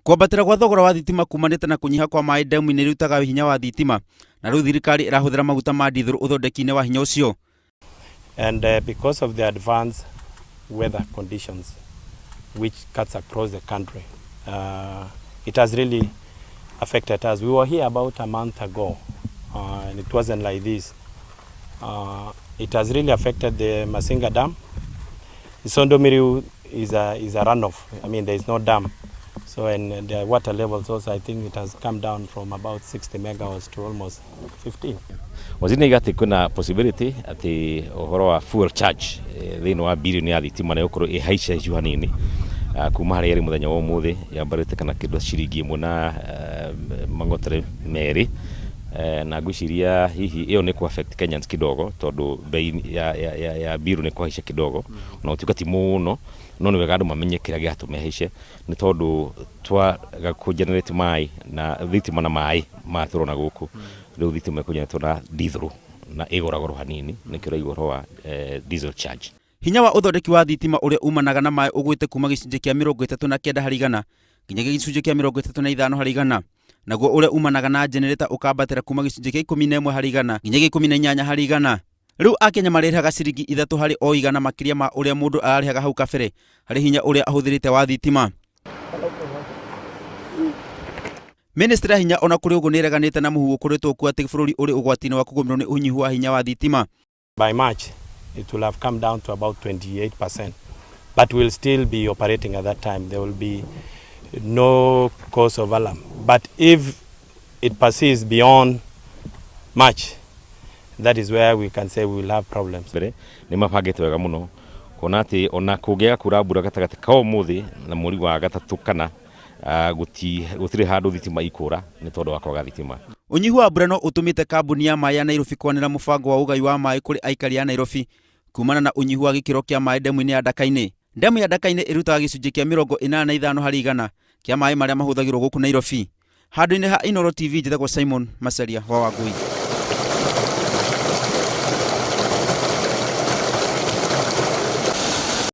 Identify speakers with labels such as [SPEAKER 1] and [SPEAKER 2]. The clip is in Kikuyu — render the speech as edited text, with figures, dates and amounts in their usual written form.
[SPEAKER 1] Kwambatĩra gwa thogora wa thitima kumanĩte na kũnyiha kwa maĩ ndemu-inĩ iria irutaga hinya wa thitima, na rĩu thirikari ĩrahũthĩra maguta ma ndithũrũ ũthondeki-inĩ wa hinya ũcio.
[SPEAKER 2] And because of the advanced weather conditions which cuts across the country, it has really affected us. We were here about a month ago and it wasn't like this. It has really affected the Masinga Dam. Sondu Miriu is a runoff. I mean, there is no dam. So, and the water levels also, I think it has come down from about 60 megawatts to almost 15.
[SPEAKER 3] Waziri nĩ atĩ kwĩna possibility atĩ ũhoro wa fuel charge thĩinĩ wa birioni ya thitima nĩ gũkorwo ĩhaica icu hanini kuma harĩa ĩrĩ mũthenya wa ũmũthĩ, yambarĩte kana kĩndũ ciringi 1 na mang'otere 2, na ngwĩciria hihi ĩyo nĩ kũ affect Kenyans kidogo, tondũ bei ya biru nĩ kũhaica kidogo, na gũtuĩka ti mũno, no nĩ wega andũ mamenye kĩrĩa gĩatũma ĩhaice, nĩ tondũ twaga kũ generate maĩ na thitima na maĩ maya tũrona gũkũ. Rĩu thitima ĩkũ na ndithũrũ na ĩgũra goro hanini, nĩkĩo ũraigua ũhoro wa diesel charge.
[SPEAKER 1] Hinya wa ũthondeki wa thitima ũrĩa umanaga na maĩ ũgwĩte kuma gĩcunjĩ kĩa 39 harĩ igana nginya gĩcunjĩ kĩa 35 harĩ igana, naguo ũrĩa umanaga na generator ũkambatĩra kuma gĩcunjĩ kĩa 11 harĩ igana nginya gĩa 18 harĩ igana. Rĩu Akenya marĩrĩhaga ciringi 3 harĩ o igana makĩria ma ũrĩa mũndũ ararĩhaga hau kabere harĩ hinya ũrĩa ahũthĩrĩte wa thitima. Ministry ya hinya ona kũrĩ ũguo nĩ ĩreganĩte na mũhuhu ũkoretwo kuo atĩ bũrũri ũrĩ ũgwati-inĩ wa kũgũmĩrwo nĩ ũnyihu wa hinya wa thitima.
[SPEAKER 2] By March, it will have come down to about 28%, but we'll still be operating at that time. There will be no cause of alarm. But if it persists beyond March, that is where we can say we will have problems.
[SPEAKER 3] Mbere nĩ mabangĩte wega mũno kuona atĩ ona kũngĩaga kura mbura gatagatĩ ka ũmũthĩ na mweri wa gatatũ kana gũtirĩ handũ thitima ikũra nĩ tondũ wa kwaga thitima.
[SPEAKER 1] Ũnyihu wa mbura no ũtũmĩte kambuni ya maĩ ya Nairobi kwanĩra mũbango wa ũgai wa maĩ kũrĩ aikari a Nairobi kumana na ũnyihu wa gĩkĩro kĩa maĩ ndemu-inĩ ya Ndaka-inĩ. Ndemu ya Ndaka-inĩ ĩrutaga gĩcunjĩ kĩa 85 harĩ igana kĩa maĩ marĩa mahũthagĩrwo gũkũ Nairobi. Handũ-inĩ ha Inooro TV, njĩtagwo Simon Macharia wa Wangui.